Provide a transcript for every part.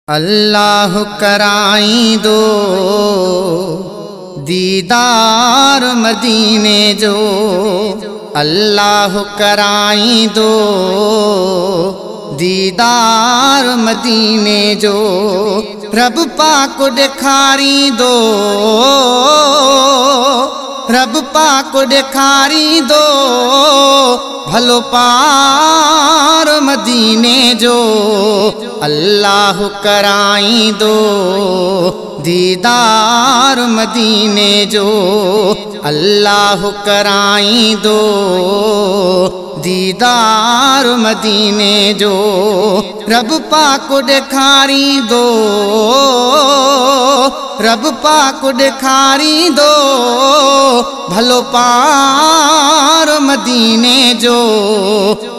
अल्लाह कराईंदो दीदार मदीने जो, अल्लाह कराईंदो दीदार मदीने जो, रब पाक ॾेखारींदो, रब पाक ॾेखारींदो भलो पार मदीने जो, अल्लाह कराईंदो दीदार मदीने जो, अल्लाह कराईंदो दीदार मदीने जो, रब पाक ॾेखारींदो, रब पाक ॾेखारींदो भलो पार मदीने जो,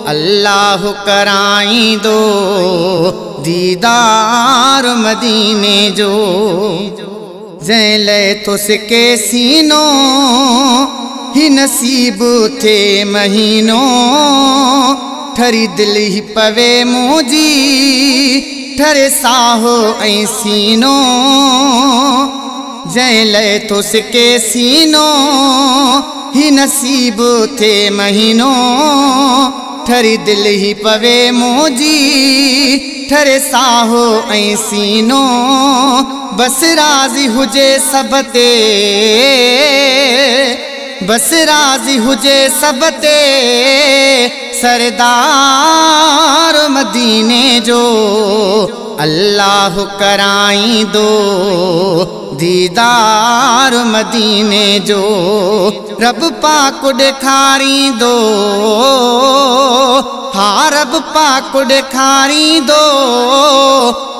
अल्लाह कराईंदो दीदार मदीने जो। जंहिं लाइ थो सिके सीनो, ही नसीब थिए महीनो, ठरी दिलि ही पवे मुंहिंजी, ठरे साहो ऐं सीनो। जंहिं लाइ थो सिके सीनो, ही नसीब थिए महीनो, ठरी दिलि ही पवे मुंहिंजी, ठरे साहो ऐं सीनो। बसि राज़ी हुजे सभ ते, बसि राज़ी हुजे सभ ते, सरदार मदीने जो, अल्लाह कराईंदो दीदार मदीने जो, रब पाक ॾेखारींदो, हा रब पाक ॾेखारींदो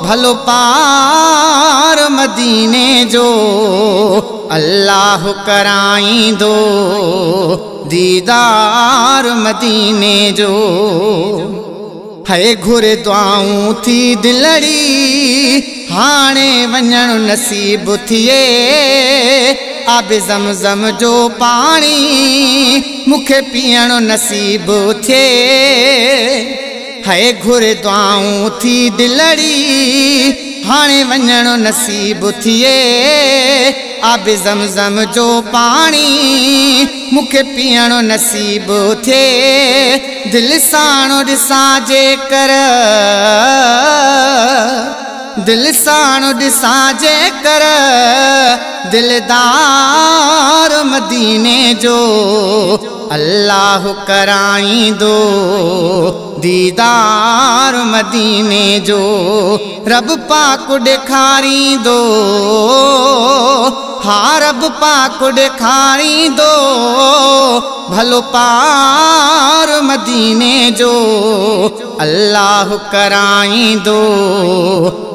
भलो पार मदीने जो, अल्लाह कराईंदो दीदार मदीने जो। है घुर दुआऊं थी दिलड़ी, हाणे वञणु नसीब थिए, आब ज़मज़म जो पाणी मूंखे पीअणु नसीब थिए। है घुर दुआऊं थी दिलड़ी, हाणे वञणु नसीब थिए, आब ज़मज़म जो पाणी मूंखे पीअणु नसीब थिए। दिलि साणो ॾिसां जेकर, दिलि साणो ॾिसां जेकर, दिलदार मदीने जो, अल्लाह कराईंदो दीदार मदीने जो, रब पाक ॾेखारींदो, हा रब पाक ॾेखारींदो भलो पार मदीने जो, अल्लाह कराईंदो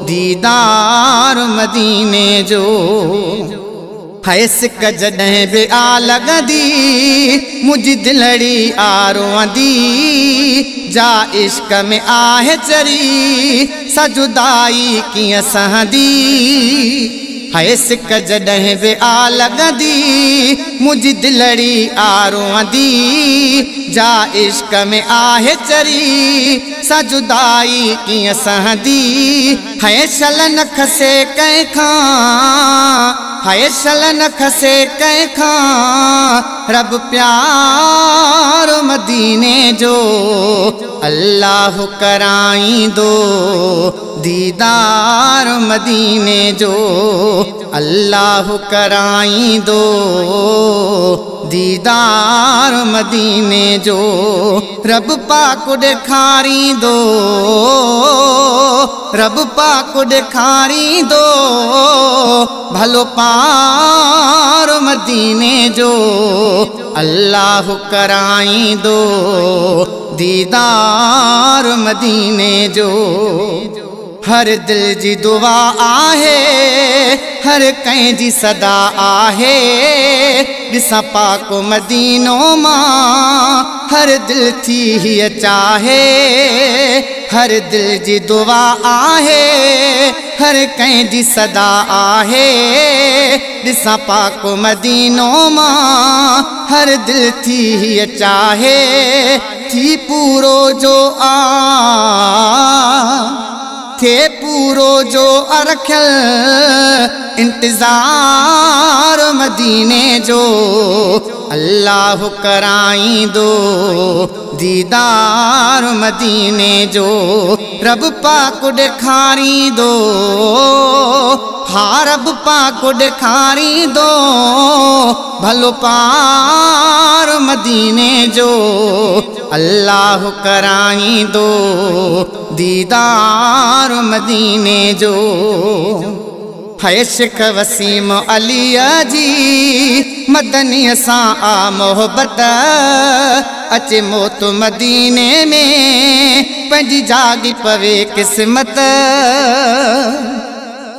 दीदार मदीने जो। है सिक जॾहिं बि आ लॻंदी, मुंहिंजी दिलड़ी आ रोअंदी, जा इश्क में आहे चरी, सा जुदाई कीअं सहंदी। है सिक जॾहिं बि आ लॻंदी, मुंहिंजी दिलड़ी आ रोअंदी, जा इश्क में आहे चरी, सा जुदाई कीअं सहंदी। है शल न खसे कंहिंखां, है शल न खसे कंहिंखां, रब प्यार मदीने जो, अल्लाह कराईंदो दीदार मदीने जो, अल्लाह कराईंदो दीदार मदीने जो, रब पाक ॾेखारींदो, रब पाक ॾेखारींदो भलो पार मदीने जो, अल्लाह कराईंदो दीदार मदीने जो। हर दिल जी दुआ आहे, हर कंहिंजी सदा आहे, ॾिसां पाक मदीनो मां, हर दिल थी हीअ चाहे। हर दिल जी दुआ आहे, हर कंहिंजी सदा आहे, ॾिसां पाक मदीनो मां, हर दिल थी हीअ चाहे। थी पूरो जो आ, थिए पूरो जो रखियल इंतज़ार मदीने जो। अल्लाह कराईंदो दीदार मदीने जो, रब पाक ॾेखारींदो, हा रब पाक ॾेखारींदो भलो पार मदीने जो। अल्लाह कराईंदो दीदार मदीने जो। है शेख वसीम अलीअ जी मदनीअ सां आ मोहबत, अचे मौत मदीने में पंहिंजी जागी पवे क़िस्मत।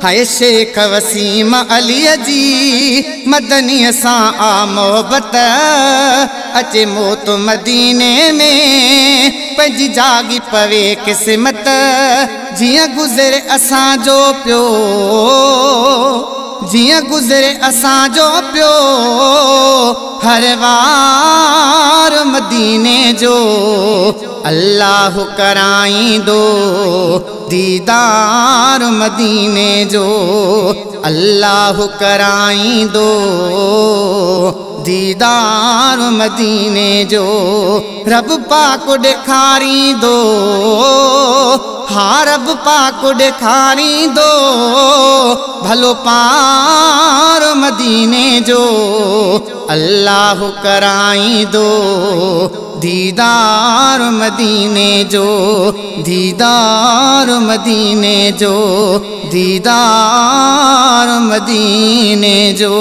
है शेख वसीम अलीअ जी मदनीअ सां आ मोहबत, अचे मौत मदीने में पंहिंजी जागी पवे क़िस्मत। जीअं गुज़रे असांजो पियो, जीअं गुज़रे असांजो पियो हर वार मदीने जो। अल्लाह कराईंदो दीदार मदीने जो, अल्लाह कराईंदो दीदार मदीने जो। रब पाक ॾेखारींदो, हा रब पाक ॾेखारींदो भलो पार मदीने जो। अल्लाह कराईंदो दीदार मदीने जो, दीदार मदीने जो, दीदार मदीने जो।